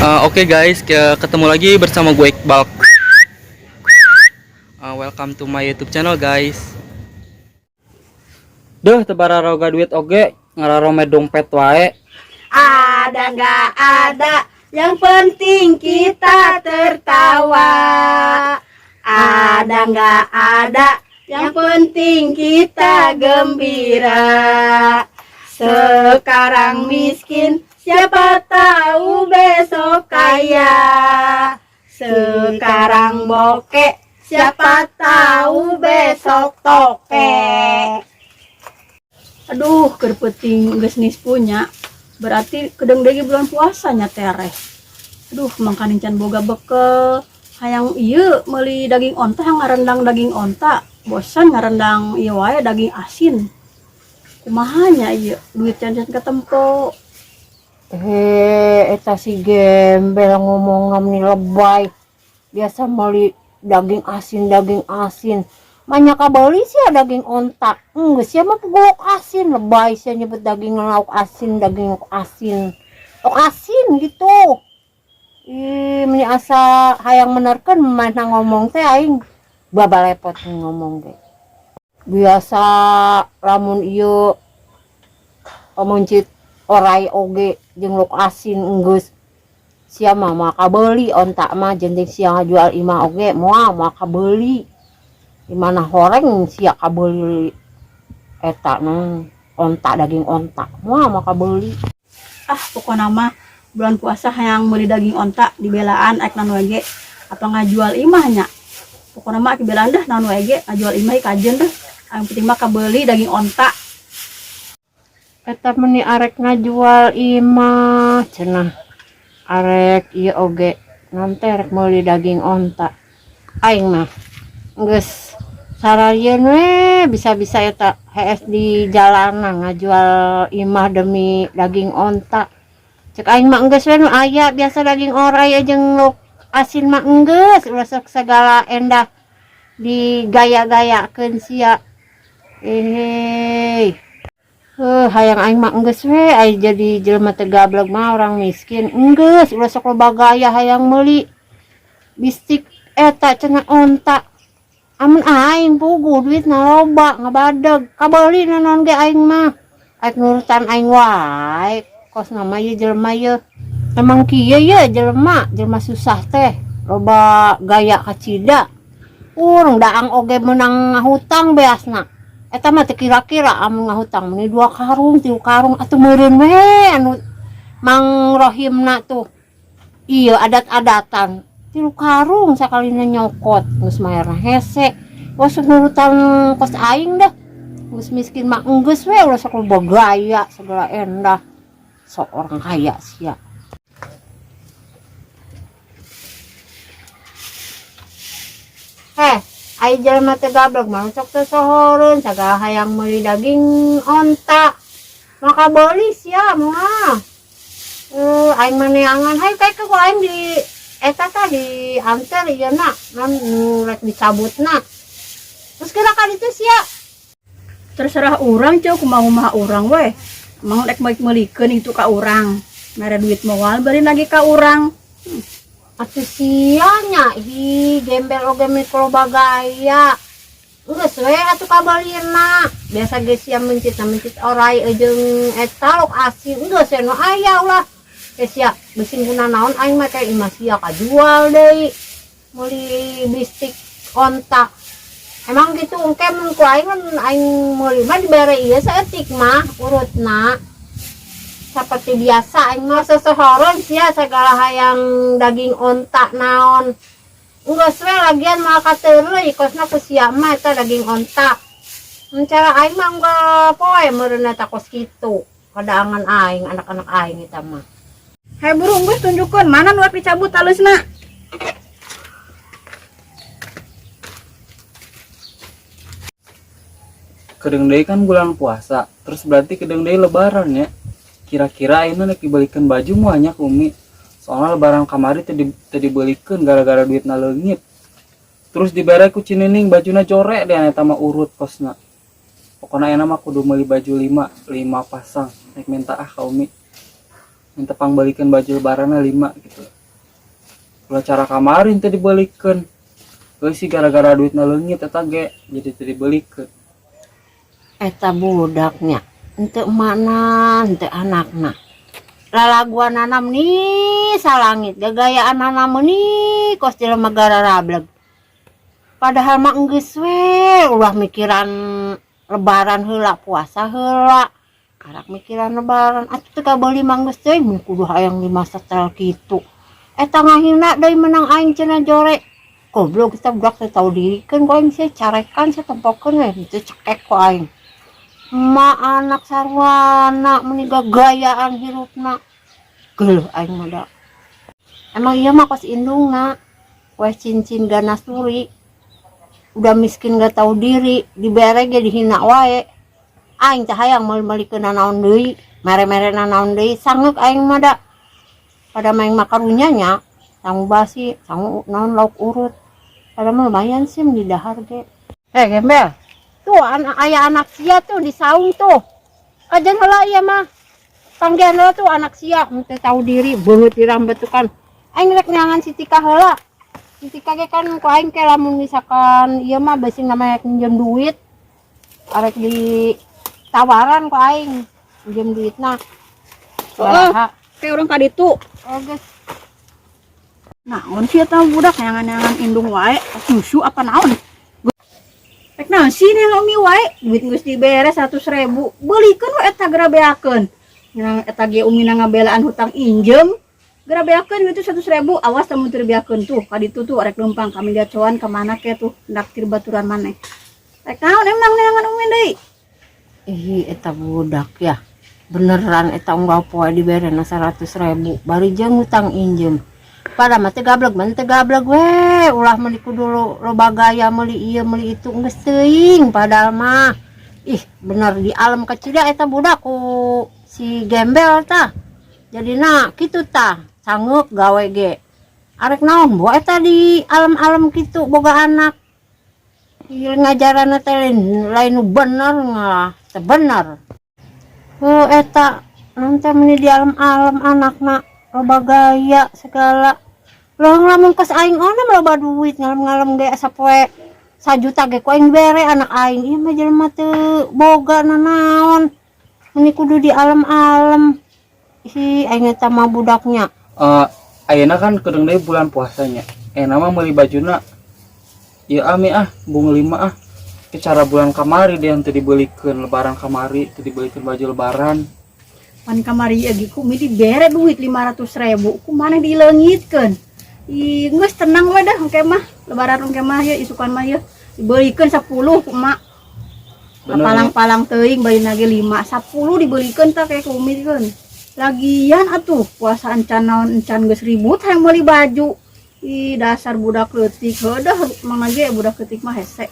Oke guys, ketemu lagi bersama gue Iqbal. Welcome to my YouTube channel, guys. Duh, teu bararoga duit oge, ngararome dompet wae. Ada nggak ada, yang penting kita tertawa. Ada nggak ada, yang penting kita gembira. Sekarang miskin, siapa tahu besok kaya. Sekarang bokek, siapa tahu besok toke. Aduh, keur peuting geus nispunya. Berarti kedeung deui bulan puasanya tereh. Aduh, mangkaning can boga bekel. Hayang ieu meuli daging onta, hayang ngarendang daging onta. Bosan ngarendang ieu wae, daging asin. Kumaha nya ieu duit can can ketempo. He, eta si gembel ngomong meni lebay. Biasa meuli daging asin, daging asin. Banyak kabeli sih daging onta. Enggak sih mah lauk asin, lebay sih nyebut daging lauk asin, daging lauk asin. Lauk asin gitu. Ih, meni asa hayang menerkeun mana ngomong teh, aing babalepot ngomong teh. Biasa lamun ieu mencit orai oge jeung lauk asin, enggeus sia mah moal kabeuli onta mah. Jenting sia ngajual imah oge moal moal kabeuli. Di mana horeng sia kabeuli eta nu onta, daging onta moal moal kabeuli. Ah, pokokna mah bulan puasa hayang meuli daging onta, dibelaan ek naon wae ge, apa ngajual imahnya. Pokokna mah dibelaan dah naon wae ge, ngajual imah kajen dah. Yang penting mah kabeli daging onta. Eta meni arek ngajual imah cenah, arek ieu oge nanti arek meuli daging onta. Aing mah geus sararieun we, bisa-bisa eta hees di jalanan ngajual imah demi daging onta. Cek aing mah enggeus we nu aya, biasa daging orai jeung lauk asin mah enggeus, ulah sok segala endah digaya-gayakeun sia. Eh, heuh, hayang aing mah enggeus we, ai jadi jelema teu gablek mah, orang miskin enggeus ulah sok loba gaya. Hayang meuli bistik eta cenah, onta. Amun aing puguh duitna loba ngabadeg, kabeuli naon ge aing mah. Aing nurutan aing wae kos nama ieu jelema ieu. Emang kieu ye jelema, jelema susah teh loba gaya kacida. Urang daang oge menang ngahutang beasna. Eta mah teu kira-kira amun ngahutang meuni dua karung, tilu karung atuh meureun we anu Mang Rohimna tuh. Iya, adat-adatan tilu karung sakalina nyokot geus mayarna hese. Wah, sok nurutan kos aing dah. Geus miskin mah enggeus we, ulah sok loba gaya segala endah. Sok orang kaya sia. Heh, ai jelema teh gablek mah sok teu sohoreun, sagala hayang meuli daging onta. Maka beuli sia mah. Eh, aing mah neangan hayu kae ku aing di eta tah di anter ieu na, non nu rek dicabutna. Terus kira ka ditu sia. Terserah urang ceu, kumaha kumaha urang we. Emang rek meulikeun itu ka urang? Mere duit moal bari lagi ka urang. Atuh sia nya, hi gembel oge meni loba gaya. Geus we atuh kabalina. Biasa ge sia mencit mencit orai jeung eta lauk asin, geus we nu aya ulah. Ge sia beusin guna naon, aing mah kayak imah sia kajual deui. Meuli bistik onta. Emang gitu engke mun ku aing mun aing meuli mah dibere ieu saeutik mah urutna. Seperti biasa aing mah sesohoron sia segala hayang daging onta naon. Enggeus we, lagian moal kateureuy kosna ku sia mah eta daging onta. Mun cara aing mah unggal poe meureun eta kos kitu. Kadaangan aing, anak-anak aing eta mah. Hai, buru geus tunjukkeun mana nu rek dicabut taleusna. Kedeung deui kan bulan puasa, terus berarti kedeung deui lebaran ya. Kira-kira ayeuna rek dibelikeun baju moal nya ku Umi? Soalnya lebaran kamari teu dibelikeun gara-gara duitna leungit. Terus dibere ku Cinining bajuna jorek deh, eta mah urut kosna. Pokoknya ayeuna mah kudu meuli baju lima, lima pasang. Rek minta ah ka Umi. Minta pangbalikeun baju lebaranna lima gitu. Ulah cara kamarin teu dibelikeun. Geus sih, gara-gara duitna leungit eta ge jadi teu dibelikeun. Eta budaknya ente emakna, ente anakna, lalaguan nih salangit, gagayaan nih kos jelema gararableg. Padahal mah enggeus we, ulah mikiran Lebaran heula, puasa heula, karak mikiran Lebaran. Atuh teu kabeuli mah geus teuing, mun kudu hayang lima setel kitu. Eta ngahina deui, menang aing cenah jore. Goblok kita, budak teu tahu diri. Kan ku aing sia carekan, sia tempokeun we, teu cekek ku aing. Emak anak sarwana meni gagayaan hirupna. Geuleuh aing mah da. Emang iya mah kos indungna. Weh cincin ganas turi. Udah miskin gak tahu diri, dibere ge dihina wae. Aing teh hayang meuli-meulikeun nanaon deui, mere-mere nanaon deui, sangeuk aing mah da. Pada main mah karunya nya, sangu basi, sangu naon, lauk urut. Pada mah lumayan sih di dahar ge. Eh, gembel. Tuh anak, ayah anak sia tuh di saung tuh. Kajian heula ieu mah. Panggihan heula tuh anak sia, teu tahu diri, beungeut dirambetukan. Aing rek neangan si Tika heula. Si Tika ge kan ku aing ke lamun misalkan ieu mah bisi namanya minjem duit. Arek di tawaran ku aing minjem duitna. Oh, kayak orang kaditu. Oh, geus. Naon sih eta budak neangan-neangan indung wae, susu apa naon? Rek naon sih nih Umi wae, duit geus dibere 100.000, beulikeun we eta, geura beakeun. Nang eta ge Umi na ngabelaan hutang injem. Geura beakeun gitu 100.000, awas lamun teu dibeakeun tuh, kaditu tuh rek leumpang kami gacoan ka mana ke tuh, naktir baturan maneh. Rek naon emang neangan Umi deui? Ih, eta budak ya. Beneran eta unggal poe diberena 100.000. Bari jeung hutang injem. Pada mah teu gablek, mah teu gablek we. Ulah meuli kudu loba gaya, meuli ieu meuli itu, geus teuing padahal mah. Ih, bener di alam kecil eta budak ku si gembel tah. Jadina kitu tah, sangeuk gawe ge. Arek naon bo eta di alam-alam kitu boga anak. Ieu ngajaranna teh lain, lain nu bener ngalah, teu bener. Oh, eta naon teh meni di alam-alam anakna loba gaya segala. Loh, lamun kos aing ona loba duit ngalem-ngalem ge sapoe sajuta ge ku aing bere anak aing. Ieu mah jelema teu boga nanaon. Meni kudu di alam-alam. Ih, aing eta mah budaknya. Eh, ayeuna kan kedeung deui bulan puasanya. Ayeuna mah meuli bajuna ieu ame ah, bung lima ah. Secara bulan kamari dia teu dibelikeun, Lebaran kamari teu dibelikeun baju Lebaran. Pan kamari ge ku Umi dibere duit 500.000, ku maneh dileungitkeun. Ih, geus tenang we dah engke mah. Lebaran engke mah ya, isukan mah ya. Dibelikeun 10 ku emak. Bener ya? Palang-palang teuing bari ge 5, 10 dibelikeun tah kayak ku Umi keun. Lagian atuh puasa encan naon encan geus ribut hayang meuli baju. Ih, dasar budak leutik, heuh dah mang ge budak leutik mah hese.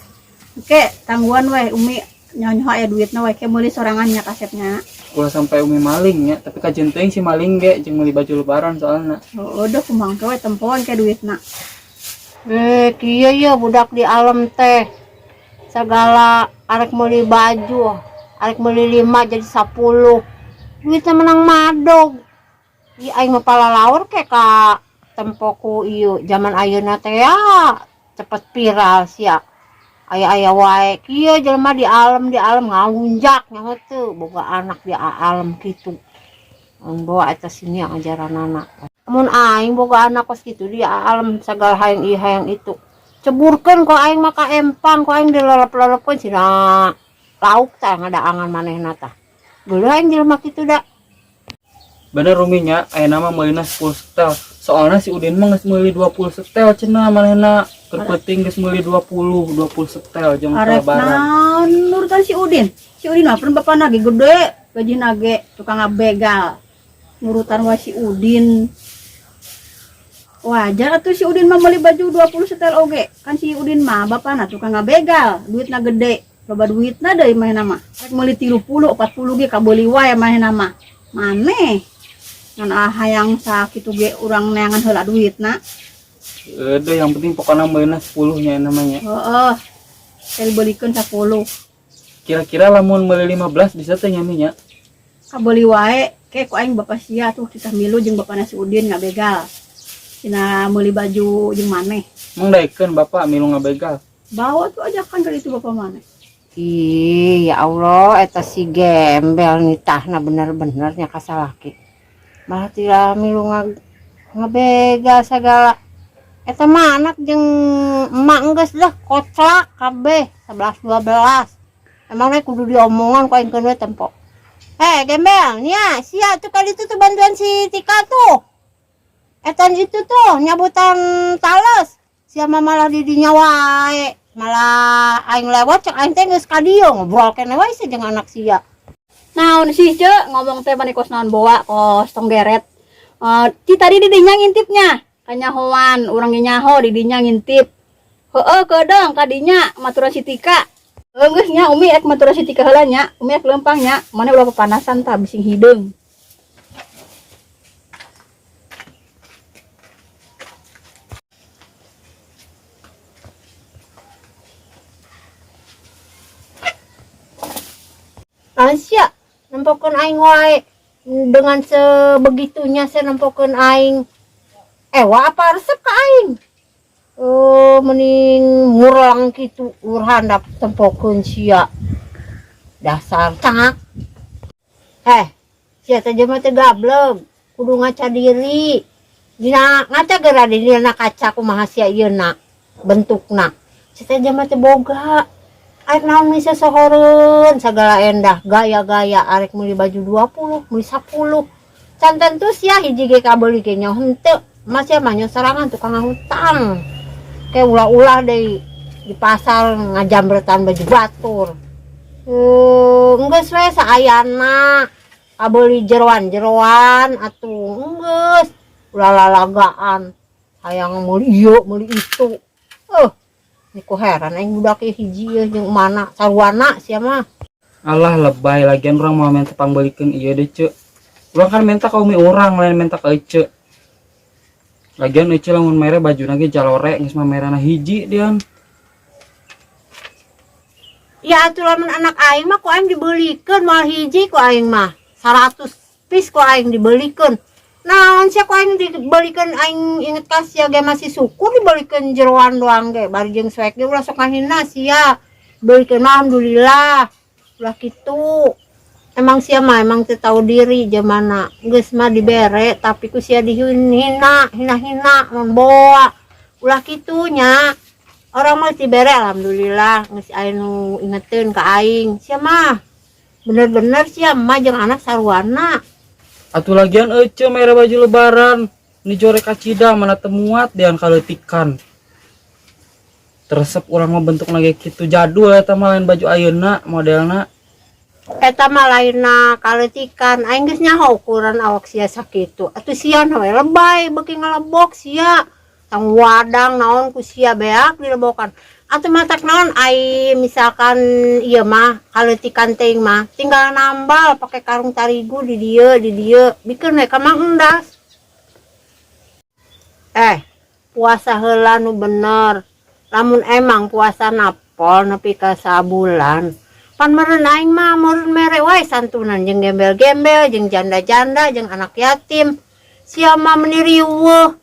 Oke, tangguhan weh Umi nyoh aya duitna we ke meuli sorangan nya kasepnya. Ulah sampai Umi maling ya, tapi kajeun teuing si maling ge jeung meuli baju Lebaran soalna. Oh, udah kumaha we tempoan ke duitna. Eh, kieu ya budak di alam teh. Segala arek meuli baju, arek meuli 5 jadi 10. Duitnya menang madog. Ih, aing mah palalaur ke ka tempoku ieu zaman ayeuna teh ya cepet viral sia. Aya-aya wae kieu jelema di alam ngalunjak, nyaho teu boga anak di alam kitu. Mun bawa eta sini ajaranana. Mun aing boga anak kos kitu di alam segala hayang ieu hayang itu. Ceburkeun ku aing mah ka empang, ku aing dilelep-lelepkeun cenah lauk tah ngadaangan manehna tah. Geuleuh aing jelema kitu da. Bener Umi nya, ayeuna mah meulina 10 setel. Soalnya si Udin mah geus meuli 20 setel cenah manehna. Keur peuting geus meuli 20, 20 setel jeung Arek Lebaran. Naon nurutan si Udin? Si Udin mah pun bapak nage gede, gaji nage tukang ngabegal. Nurutan wae si Udin. Wajar atuh si Udin mah meuli baju 20 setel oge. Kan si Udin mah bapana tukang ngabegal, duitna gede. Loba duitna deui manehna mah. Rek meuli 30, 40 ge kabeuli wae manehna mah. Maneh ngan ah hayang sakitu ge urang neangan heula duitna. Udah, yang penting pokoknya meulina 10 nya namanya. Heeh. Saya belikeun 10. Kira-kira lamun meuli 15 bisa teh nya, Mi, nya? Kabeuli wae ke ku aing bapak sia tuh titah milu jeung bapana si Udin ngabegal. Cenah meuli baju jeung maneh. Emang daekeun bapak milu ngabegal. Bawa tuh ajakan ka ditu bapak maneh. Ih, ya Allah, eta si gembel nitahna bener-bener nya ka salaki. Malah tidak milu ngabegal segala. Eta mah anak jeung emak geus dah koclak kabeh 11 12. Emangnya kudu diomongan ku aing keun we tempo. Eh, gembel, nia, sia tuh kali itu tuh bantuan si Tika tuh. Etan itu tuh nyabutan tales. Sia mah malah di dinya wae. Malah aing lewat cek aing teh geus ka dieu ngobrol keneh wae sih jeung anak sia. Naon sih, Ce? Ngomong teh mani kos naon boa, kos tong geret. Eh, ti tadi di dinya ngintipnya. Kanyahoan, urang ge nyaho di dinya ngintip. Heeh, kedeung kadinya maturan si Tika. Heuh geus nya Umi ek maturan si Tika heula nya. Umi ek leumpang nya. Maneh ulah papanasan tah bising hideung. Naon sia nempokeun aing wae dengan sebegitunya sia nempokeun aing. Ewa apa resep ka aing? Oh, mending murang kitu ur handap tempokeun sia. Dasar cangak. Eh, sia teh jelema teh gableg, kudu ngaca diri. Dina ngaca geura di dina kaca kumaha sia ieu na bentukna. Sia teh jelema teh boga. Arek naon we sohoreun sagala endah gaya-gaya arek meuli baju 20, meuli 10. Can tentu sia hiji ge kabeuli ge nya henteu. Mas sia mah nya sorangan tukang ngahutang. Kayak ulah-ulah deui di pasar ngajambretan baju batur. Enggeus we saayana kabeuli jeroan-jeroan atuh enggeus ulah lalagaan hayang meuli ieu meuli itu. Niku heran aing budak ieu hiji ieu jeung mana sarwana sia mah. Alah lebay lagian urang mau minta pangbeulikeun ieu deh, Ceu. Urang kan minta ka umi urang lain minta ka Ece. Lagian Ece lamun mere bajuna ge jalore geus mah merana hiji dian. Ya atuh lamun anak aing mah ku aing dibeulikeun moal hiji ku aing mah. 100 piece ku aing dibeulikeun. Naon sia ku aing dibeulikeun aing inget ka sia ge masih syukur dibeulikeun jeroan doang ge bari jeung swek ge ulah sok ngahina sia. Beulikeun mah alhamdulillah. Ulah kitu. Emang sia mah emang teu tahu diri jamana. Geus mah dibere tapi ku sia dihina, hina-hina mun boa. Ulah kitu nya. Orang mah dibere alhamdulillah geus aya nu ingeteun ka aing. Sia mah bener-bener sia mah jeung anak sarwana. Atuh lagian Ece mere baju lebaran ni jorek kacida mana temuat dian kaleutikan. Teresep urang mah bentukna ge kitu jadul eta mah lain baju ayeuna modelna. Eta mah lainna kaleutikan aing geus nyaho ukuran awak sia sakitu. Atuh sia we lebay beuki ngalebok sia. Tang wadang naon ku sia beak dilebokan. Atuh matak naon ai misalkan ieu mah kaleutikan teuing mah tinggal nambal pake karung tarigu di dieu di dieu bikeun we ka Mang Endas. Puasa heula nu bener. Lamun emang puasa napol nepi ka sabulan. Pan meureun aing mah meureun mere wae santunan jeung gembel-gembel jeung janda-janda jeung anak yatim. Sia mah meuni riweuh.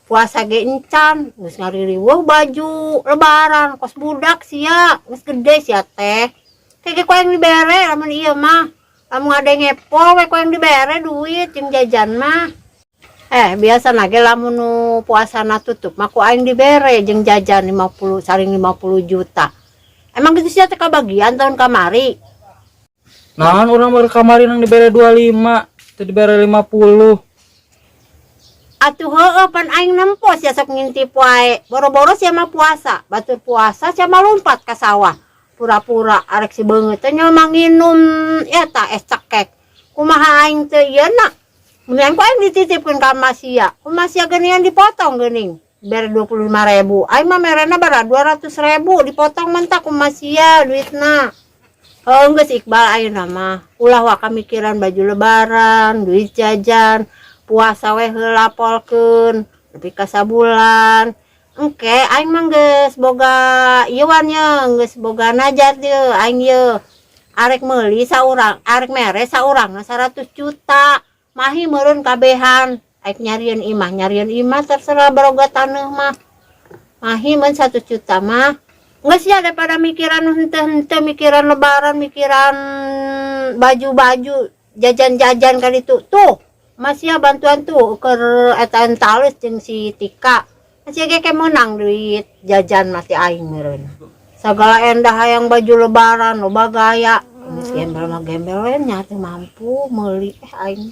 Puasa ge encan geus ngaririweuh baju lebaran kos budak sia geus gede sia teh. Kege ku aing dibere lamun ieu mah. Lamun ngadenge pol we ku aing dibere duit jeung jajan mah. Biasa ge lamun nu puasana tutup mah ku aing dibere jeung jajan 50 saring 50 juta. Emang gitu sia teh kabagian tahun kamari. Naon urang baru kamari nang dibere 25, teu dibere 50. Atuh heueuh pan aing nempo sia sok ngintip wae. Boro-boro sia mah puasa, batur puasa sia mah lompat ka sawah. Pura-pura arek si beungeut teh nyelma nginum eta es cekek. Kumaha aing teu ieu na? Mendingan ku aing dititipkeun ka emak sia. Kumaha sia geuningan dipotong geuning. Bere 25.000. Aing mah merena bara 200.000 dipotong mentah kumaha sia duitna. Heuh geus Iqbal ayeuna mah. Ulah waka mikiran baju lebaran, duit jajan, puasa we heula polkeun nepi ka sabulan. Engke aing mah geus boga ieuan ye, geus boga najar ye aing ye. Arek meuli saurang, arek mere saurangna 100 juta. Mahi meureun kabehan. Aik nyarieun imah, nyarieun imah terserah baroga taneuh mah. Mahi mun 1 juta mah. Geus ya, daripada mikiran henteu-henteu, mikiran lebaran, mikiran baju-baju, jajan-jajan kan itu. Tuh, masih ya bantuan tuh ke eta Entalis jeung si Tika. Masih ge ke menang duit jajan mati aing meureun. Sagala endah hayang baju lebaran, loba gaya. Geus gembel mah gembel we nya, teu mampu meuli eh aing.